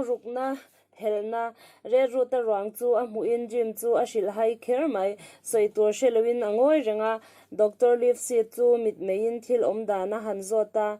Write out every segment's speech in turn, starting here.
Thurukna, helhna, Red Root-a ruang chu a hmuhin Jim chu a hrilh hai kher mai. Sawi tur hre loin a ngawi reng a. Doctor Livesey chu mitmeiin thil awm dan a han zawt a.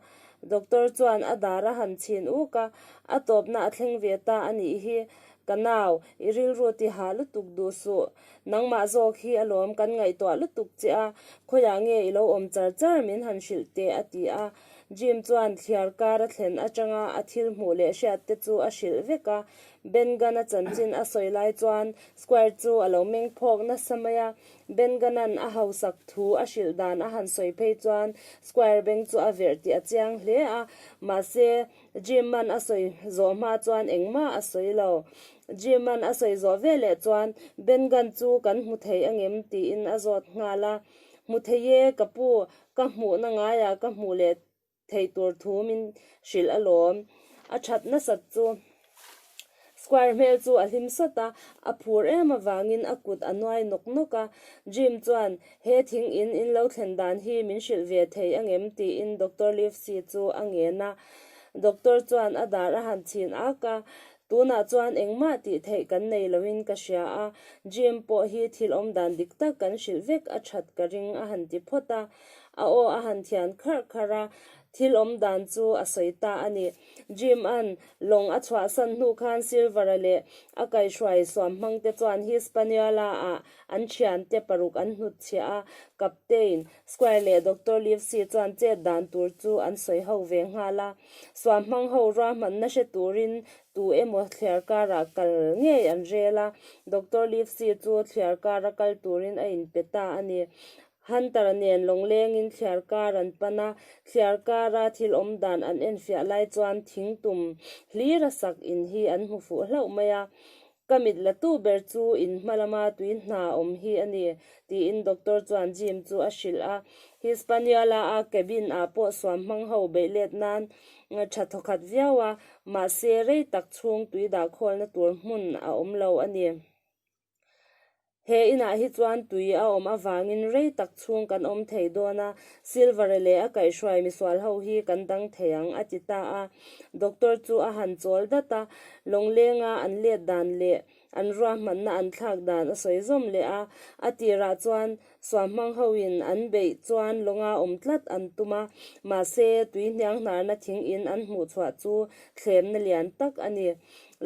Doctor chuan a dar a han chhin uk a, A tawpna a thleng ve ta a nih hi. Ka nau, i rilru ti hah lutuk duh suh. Nangmah zawk hi alawm kan ngaihtuah lutuk che a, khawiah nge i lo awm char char min han hrilh teh a ti a. Jim chuan thliar kar a thlen atanga a thil hmuh leh hriat te chu a hrilh vek a. Ben Gunn-a chanchin a sawi lai chuan Squire chu a lo meng phawk nasa mai a. Ben Gunn-a'n a hausak thu a hrilh dan a han sawi phei chuan Squire beng chu a verh tih a chiang hle a. Mahse, Jim-a'n a sawi zawh hma chuan engmah a sawi lo. Jim-a'n a sawi zawh veleh chuan Ben Gunn chu kan hmu thei angem tiin a zawt nghal a. Hmu thei e, ka pu, ka hmuhna ngaiah ka hmuh leh theih tur thu min hrilh alawm. A that nasat chu Squire hmel chu a hlim sawt a, a phur em avangin a kut a nuai nawk nawk a. Jim chuan, He thing in in lo thlen dan hi min hrilh ve thei angem? tiin Doctor Livesey chu a ngen a. Doctor chuan a dar a han chhin ak a, Tunah chuan engmah tih theih kan nei loin ka hria a, Jim pawh hi thil awm dan dik tak kan hrilh vek a that ka ring a han ti phawt a. A aw a han thian kharh kharh a, thil awm dan chu a sawi ta a ni. Jim-a'n lawng a chhuahsan hnu khan Silver-a leh a kaihhruai suam hmangte chuan Hispaniola-ah an thiante paruk an hnutchhiah a, Captain Squire leh Doctor Livesey chuan chet dan tur chu an sawi ho ve nghal a. Suam hmang ho ruahmanna hre turin tu emaw thliar karah kal ngei an rel a, Doctor Livesey chu thliar kara kal turin a inpe ta a ni. Hunter-a nen lawnglengin thliar kar an pan a, thliar kara thil awm dan an enfiah lai chuan thing tum hlir a sak in hi an hmu fuh hlauh mai a. Ka mit la tu ber chu in hma lama tui hna awm hi a ni, tiin doctor chuan Jim chu a hrilh a. Hispaniola a cabin ah pawh suam hmang ho beih let nan tha thawkhat viau a, mahse rei tak chhung tui dah khawlna tur hmun a awm lo a ni. He inah hi chuan tui a awm avangin rei tak chhung kan awm thei dawn a, Silver-a leh a kaihhruai misual ho hi kan dang thei ang, a ti ta a. Doctor chu a han chawl dat a, lawnglenga an let dan leh an ruahmanna an thlak dan a sawi zawm leh a. A tirah chuan suamhmang hoin an beih chuan lawnga awm tlat an tum a, mahse tui hnianghnarna thing in an hmuhchhuah chu thlemna lian tak a ni.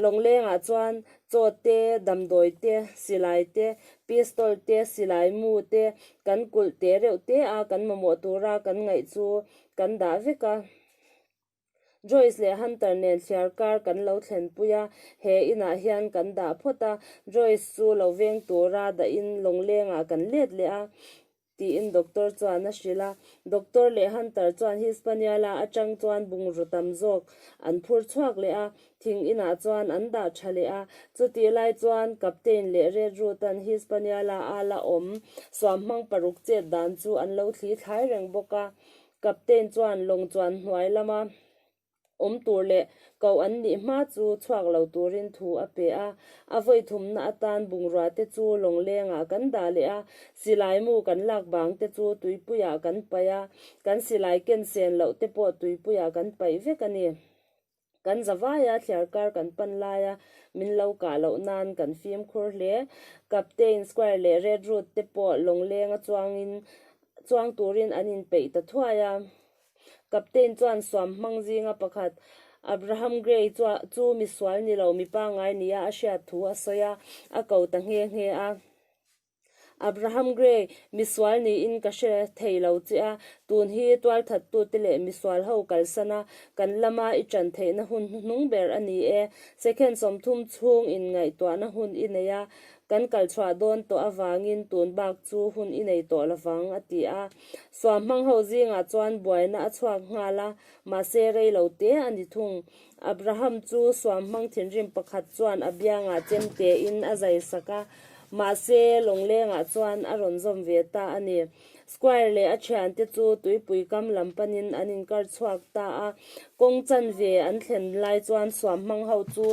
Lawnglengah chuan Chaw te, damdawi te, silai te, pistol te, silai mu te kan kulh te reuh te a, kan mamawh tura kan ngaih chu kan dah vek a. Joyce leh Hunter nen thliar kar kan lo thlenpui a, he inah hian kan dah phawt a, Joyce chu lo veng tura dahin lawnglengah kan let leh a. Tiin doctor chuan a hrilh a. Doctor leh Hunter chuan Hispaniala atang chuan bungraw tam zawk an phur chhuak leh a, thing inah chuan an dah tha leh a. Chutih lai chuan Captain leh Red Root-a'n Hispaniala a la awm suamhmang paruk chet dan chu an lo thli thlai reng bawk a. Captain chuan lawng chuan hnuai lama. Awm tur leh koh an nih hma chu chhuak lo turin thu a pe a. A vawi thumna atan bungrua te chu lawnglengah kan dah leh a, silai mu kan lak bang te chu tuipuiah kan paih a, kan silai ken sen loh te pawh tuipuiah kan paih vek a ni. Kan zavaia thliar kar kan pan laia min lo kah loh nan kan fimkhur hle. Captain Squire leh Red Root te pawh lawnglenga chuangin chuang turin an inpeih ta thuai a. Captain chuan suam hmang zinga pakhat Abraham Gray chu misual ni lo mi pangngai nia a hriat thu a sawi a, a ko ta nghe nghe a. Abraham Gray, misual niin ka hre thei lo che a, tun hi tualthattute leh misual ho kalsan a, kan lama i ṭan theihna hun hnuhnung ber a ni e. Second 30 chhung inngaihtuahna hun i nei a, Kan kal chhuah dawn tawh avangin tun bak chu hun i nei tawh lovang, a ti a. Suam hmang ho zingah chuan buaina a chhuak nghal a, mahse rei lo te a ni thung. Abraham chu suam hmang thinrim pakhat chuan a biangah chem tein a zai sak a, mahse lawnglengah chuan a rawn zawm ve ta a ni. Squire leh a thiante chu tuipui kam lam panin an inkar chhuak ta a, kawng chanve an thlen lai chuan suam hmang ho chu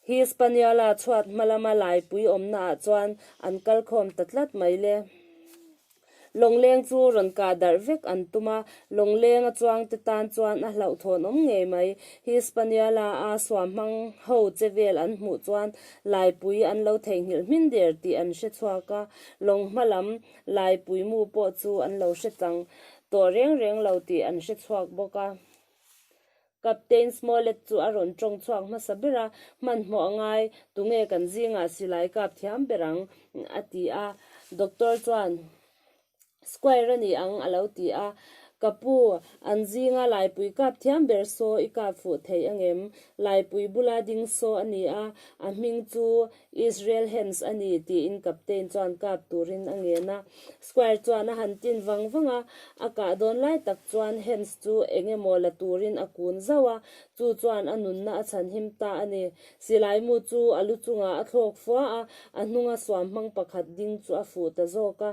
Hispaniala chhuat hma lama laipui awmnaah chuan an kal khawm ta tlat mai le. Lawngleng chu rawn kah darh vek an tum a, lawngleng a chuangte tan chuan a hlauhthawn awm ngei mai. Hispaniala a suamhmang ho che vel an hmuh chuan laipui an lo theihnghilh hmin der tih an hre chhuak a, lawng hma lam laipui mu pawh chu an lo hre chang tawh reng reng lo tih an hre chhuak bawk a. Captain Smollett chu a rawn tawng chhuak hmasa ber a, Hmanhmawh a ngai, tunge kan zingah silai kap thiam ber ang? a ti a. Doctor chuan, Squire a ni ang, a lo ti a. Ka pu, an zinga laipui kap thiam ber saw i kap fuh thei angem? Laipui bula ding saw a ni a, a hming chu Israel Hands a ni, tiin Captain chuan kap turin a ngen a. Squire chuan a han tin vang vang a, a kah dawn lai tak chuan Hands chu eng emaw la turin a kun zauh a, chu chuan a nunna a chhanhim ta a ni. Silaimu chu a lu chungah a thlawk fua a, a hnunga suamhmang pakhat ding chu a fuh ta zawk a.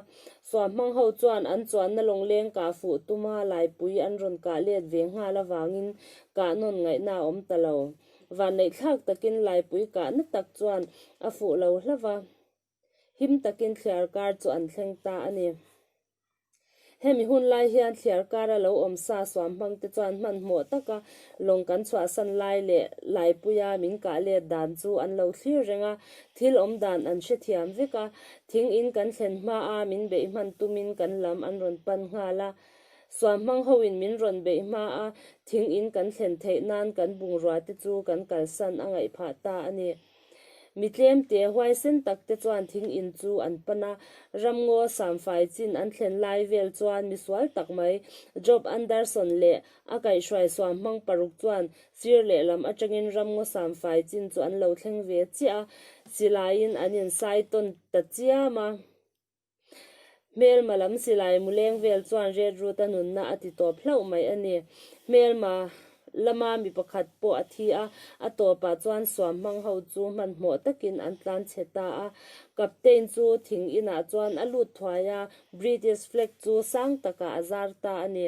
Suamhmang ho chuan an chuanna lawngleng kah fuh tuma laipui an rawn kah let ve nghal avangin kah nawn ngaihna a awm ta lo. Vanneihthlak takin laipui kahna tak chuan a fuh lo hlauh va, him takin thliar kar chu an thleng ta a ni. Hemi hun lai hian thliar kara lo awm sa suam hmangte chuan hmanhmawh taka lawng kan chhuahsan lai leh laipuia min kah let dan chu an lo thlir reng a, thil awm dan an hrethiam vek a, thing in kan thlen hmaa min beih hman tumin kan lam an rawn pan nghal a. Suam hmang hoin min rawn beih hma a, thing in kan thlen theih nan kan bungrua te chu kan kalsan a ngaih phah ta a ni. Mi tlem te huaisen tak te chuan thing in chu an pan a, ramngaw samfai chin an thlen lai vel chuan misual tak mai Job Anderson leh a kaihhruai suam hmang paruk chuan sir lehlam atangin ramngaw samfai chin chu an lo thleng ve chiah a, silaiin an insai tawn ta chiam a. Hmelma lam silai mu leng vel chuan Red Root-a nunna a ti tawp hlauh mai a ni. Hmelma lama mi pakhat pawh a thi a, a tawpah chuan suam hmang ho chu hmanhmawh takin an tlan chhe ta a. Captain chu thing inah chuan a lut thuai a, British flag chu sang takah a zar ta a ni.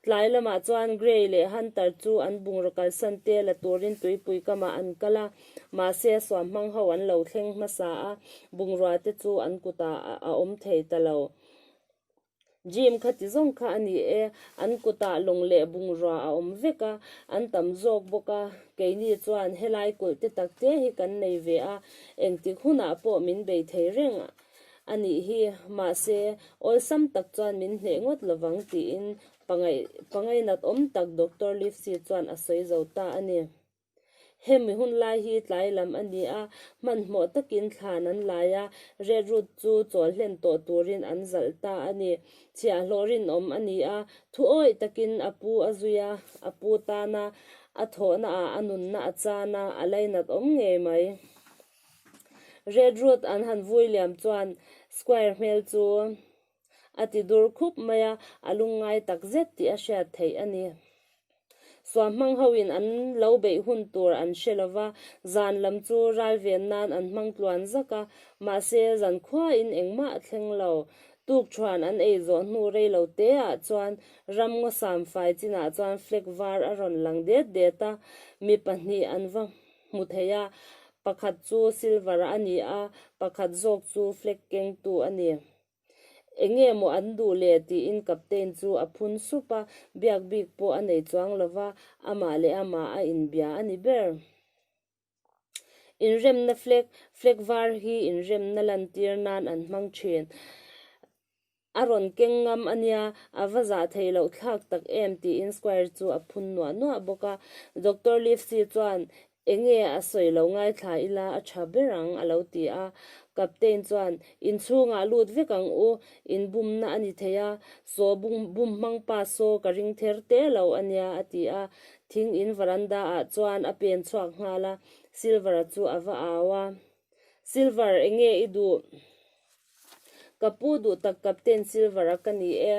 Tlai lamah chuan Grey leh Hunter chu an bungraw kalsan te la turin tuipui kamah an kal a, mahse suam hmang ho an lo thleng hmasa a, bungrua te chu an kutah a awm thei ta lo. Jim kha ti zawng kha a ni e, an kutah lawng leh bungrua a awm vek a, an tam zawk bawk a, keini chuan helai kulh te tak te hi kan nei ve a, engtik hunah pawh min bei thei reng A nih hi, mahse, awlsam tak chuan min hneh ngawt lovang tiin pangainat awm tak Doctor Livesey chuan a sawi zo ta a ni. Hemi hun lai hi tlai lam a ni a, hmanhmawh takin thlan an lai a, Red Root chu chawl hlen tawh turin an zalh ta a ni. Chhiahhlawh rinawm a ni a, thu awih takin a pu a zui a, a pu tana a thawhnaah a nunna a chan a, a lainat awm ngei mai. Red Root an han vui liam chuan Squire hmel chu a ti dur khup mai a, a lungngai tak zet tih a hriat theih a ni. Suam hmang hoin an lo beih hun tur an hre lo va, zan lam chu ral ven nan an hmang tluan zak a, mahse zan khuain engmah a thleng lo. Tukṭhuan an ei zawh hnu rei lo te ah chuan ramngaw samfai chinah chuan flag var a rawn lang det det a, mi pahnih an va hmu thei a, pakhat chu silver a ni a, pakhat zawk chu flag kengtu a ni. Enge maw an duh le tiin captain chu a phun sup a, biak bik pawh a nei chuang lo va, amah leh amah a inbia a ni ber. Inremna flag, flag var hi inremna lantir nan an hmang thin. A rawn keng ngam a nia, a va zah theih loh thlak tak em tiin Squire chu a phun nuah nuah bawk a. Doctor Livesey chuan, Enge a sawi lo ngaithla ila a tha ber ang a lo ti a. Captain chuan, Inchhungah lut vek ang u, inbumna a ni thei a, saw bum hmang pa saw ka ring ther te lo a nia a ti a. Thing in veranda ah chuan a pen chhuak nghal a, Silver-a chu a va au a. Silver, enge i duh? Ka pu duh tak Captain Silver-a ka ni e.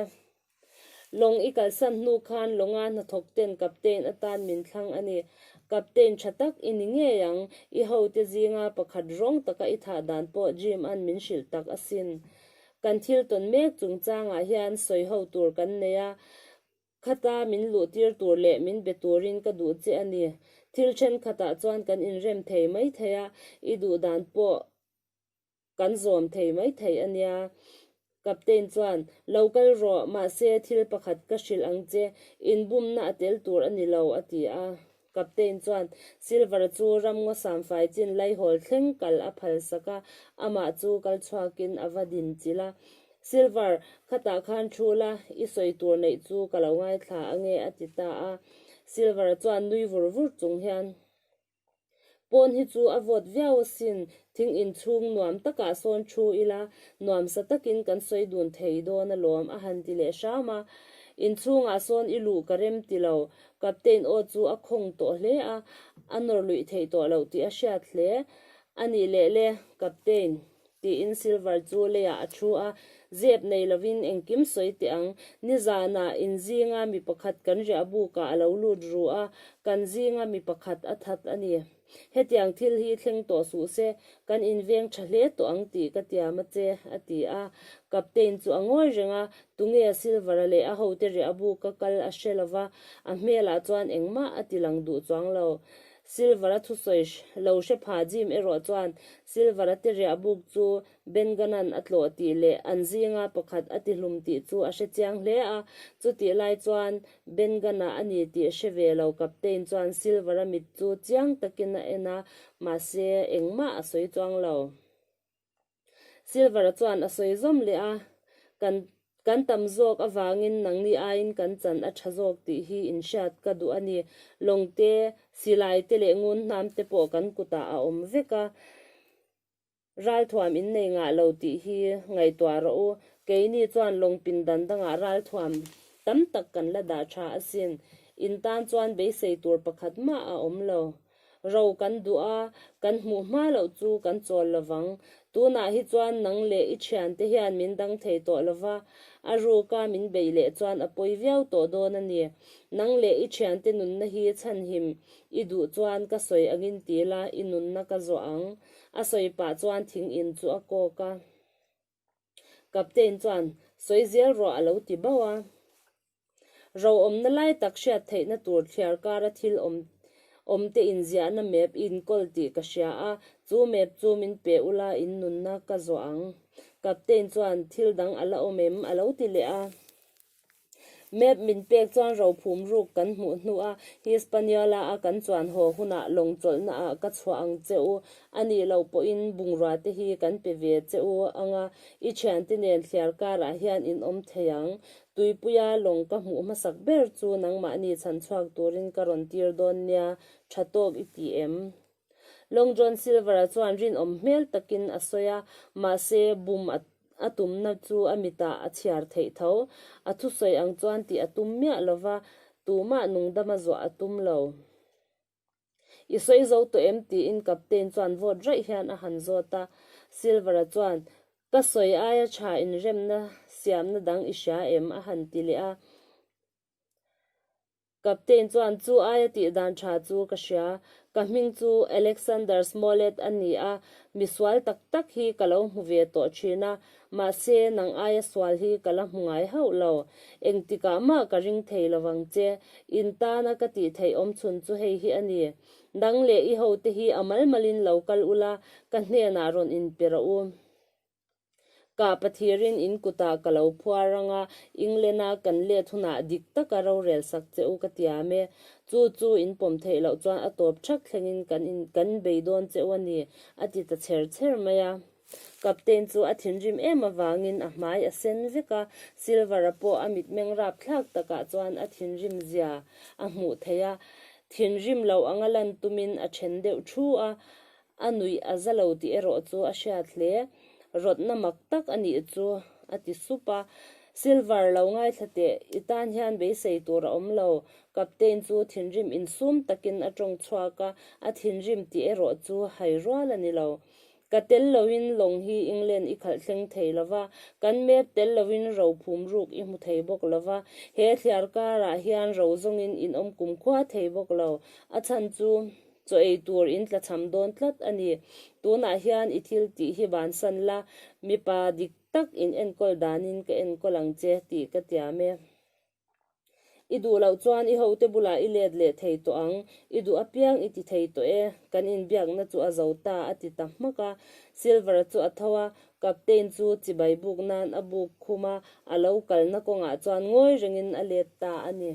Lawng i kalsan hnu khan lawnga hnathawk ten Captain atan min thlang a ni. Captain tha tak i ni ngei ang, i hote zinga pakhat rawng taka i thah dan pawh Jim-a'n min hrilh tak asin. Kan thil tawn mek chungchangah hian sawi ho tur kan nei a, Khata min luh tir tur leh min be turin ka duh che a ni. Thil thenkhatah chuan kan inrem thei mai thei a, i duh dan pawh kan zawm thei mai thei a nia. Captain chuan, Lo kal rawh, mahse thil pakhat ka hrilh ang che, inbumna a tel tur a ni lo, a ti a. Captain chuan Silver-a chu ramngaw samfai chin laihawl thleng kal a phal sak a, amah chu kal chhuakin a va din chilh a. Silver, khatah khan thu la, i sawi tur neih chu ka lo ngaithla ange, a ti ta a. Silver-a chuan nui vur vur chung hian. Pawn hi chu a vawt viau asin, thing inchhung nuam takah sawn thu ila, nuamsa takin kan sawi dun thei dawn alawm, a han ti leh hram a. Inchhungah sawn i luh ka rem ti lo, Captain aw chu a khawng tawh hle a, a nawr luih theih tawh loh tih a hriat hle. A nih leh le, Captain. Tiin Silver chu leiah a thu a, zep nei lovin engkim sawi teh ang. Nizanah in zinga mi pakhat kan riah bukah a lo lut ru a, kan zinga mi pakhat a that a ni. Hetiang thil hi thleng tawh suh se, kan inveng tha hle tawh ang tih ka tiam a che, a ti a. Captain chu a ngawi reng a, tunge Silver-a leh a hote riah buka kal a hre lova, a hmelah chuan engmah a ti lang duh chuang lo. Silver-a thusawi lo hre pha Jim erawh chuan Silver-a ti riah buk chu Ben Gunn-a'n a tlawh tih leh an zinga pakhat a ti hlum tih chu a hre chiang hle a. Chutih lai chuan Ben Gunn-a a ni tih hre ve lo Captain chuan Silver-a mit chu chiang takin a en a, mahse engmah a sawi chuang lo. Silver-a chuan a sawi zawm leh a, Kan kan tam zawk avangin nangni aiin kan chan a tha zawk tih hi inhriat ka duh a ni. Lawng te, silai te leh ngun hnam te pawh kan kutah a awm vek a. Ralthuam in nei ngah lo tih hi ngaihtuah rawh u. Keini chuan lawng pindan dangah ralthuam tam tak kan la dah tha asin. In tan chuan beisei tur pakhat mah a awm lo. Ro kan duh a, kan hmuh hma loh chu kan chawl lovang. Tunah hi chuan nang leh i thiante hian min dang thei tawh lova, a ruka min beih leh chuan a pawi viau tawh dawn a ni. Nang leh i thiante nunna hi chhanhim i duh chuan ka sawi angin ti la, i nunna ka zawh ang. A sawi pah chuan thing in chu a kawk a. Captain chuan, Sawi zel rawh a lo ti bauh a. Ro awmna lai tak hriat theihna tur thliar kara thil awm awmte inziahna map i inkawl tih ka hria a, chu map chu min pe ula in nunna ka zawh ang. Captain chuan thil dang a la awm em? a lo ti leh a. Map min pek chuan ro phum ruk kan hmuh hnu a, Hispaniola a kan chuan haw hunah lawng chawlhna ah ka chhuah ang che u. A nih loh pawhin bungrua te hi kan pe ve che u anga i thiante nen thliar karah hian in awm thei ang. Tuipuia lawng ka hmuh hmasak ber chu nangmahni chhan chhuak turin ka rawn tir dawn nia, tha tawk i ti em? Long John Silver-a chuan rinawm hmel takin a sawi a, mahse bum a a tumna chu a mitah a chhiar theih tho. A thusawi ang chuan tih a tum miah lova, tumah nungdama zuah a tum lo. I sawi zo tawh em? tiin Captain chuan vawt raih hian a han zawt a. Silver-a chuan, Ka sawi aia tha inremna siamna dang i hria em? a han ti leh a. Captain chuan, Chu aia tih dan tha chu ka hria. Ka hming chu Alexander Smollett a ni a, mi sual tak tak hi ka lo hmu ve tawh thin a, mahse nang aia sual hi ka la hmu ngai hauh lo. Engtikah mah ka ring thei lovang che. In tana ka tih theih awm chhun chu hei hi a ni. Dang leh i hote hi a mal malin lo kal ula, ka hnenah rawn inpe rawh u. Kah pathirin in kutah ka lo phuar ang a, England-a kan let hunah dik taka rorel sak che u ka tiam e. Chu chu in pawm theih loh chuan a tawp thak thlengin kan in kan bei dawn che u a ni, a ti ta chher chher mai a. Captain chu a thinrim em avangin a hmai a sen vek a, Silver-a pawh a mitmeng rapthlak takah chuan a thinrim zia a hmuh theih a. Thinrim lo anga lan tumin a then deuh thu a, A nuih a za lo tih erawh chu a hriat hle. Rawtna mak tak a nih chu, a ti sup a. Silver lo ngaithla teh, i tan hian beisei tur a awm lo. Captain chu thinrim insum takin a tawng chhuak a, a thinrim tih erawh chu hai rual a ni lo. Ka tel loin lawng hi England i khalh thleng thei lo va, kan map tel loin ro phum ruk i hmu thei bawk lo va, he thliar karah hian ro zawngin in awm kumkhua thei bawk lo. A chhan chu. Chaw ei tur in tlachham dawn tlat a ni. Tunah hian i thil tih hi bansan la, mipa dik tak in enkawl danin ka enkawl ang che tih ka tiam e. I duh loh chuan i hote bulah i let leh thei tawh ang, i duh apiang i ti thei tawh e, kan inbiakna chu a zo ta, a ti ta hmak a. Silver-a chu a tho a, Captain chu chibai buk nan a buk khum a, a lo kalna kawngah chuan ngawi rengin a let ta a ni.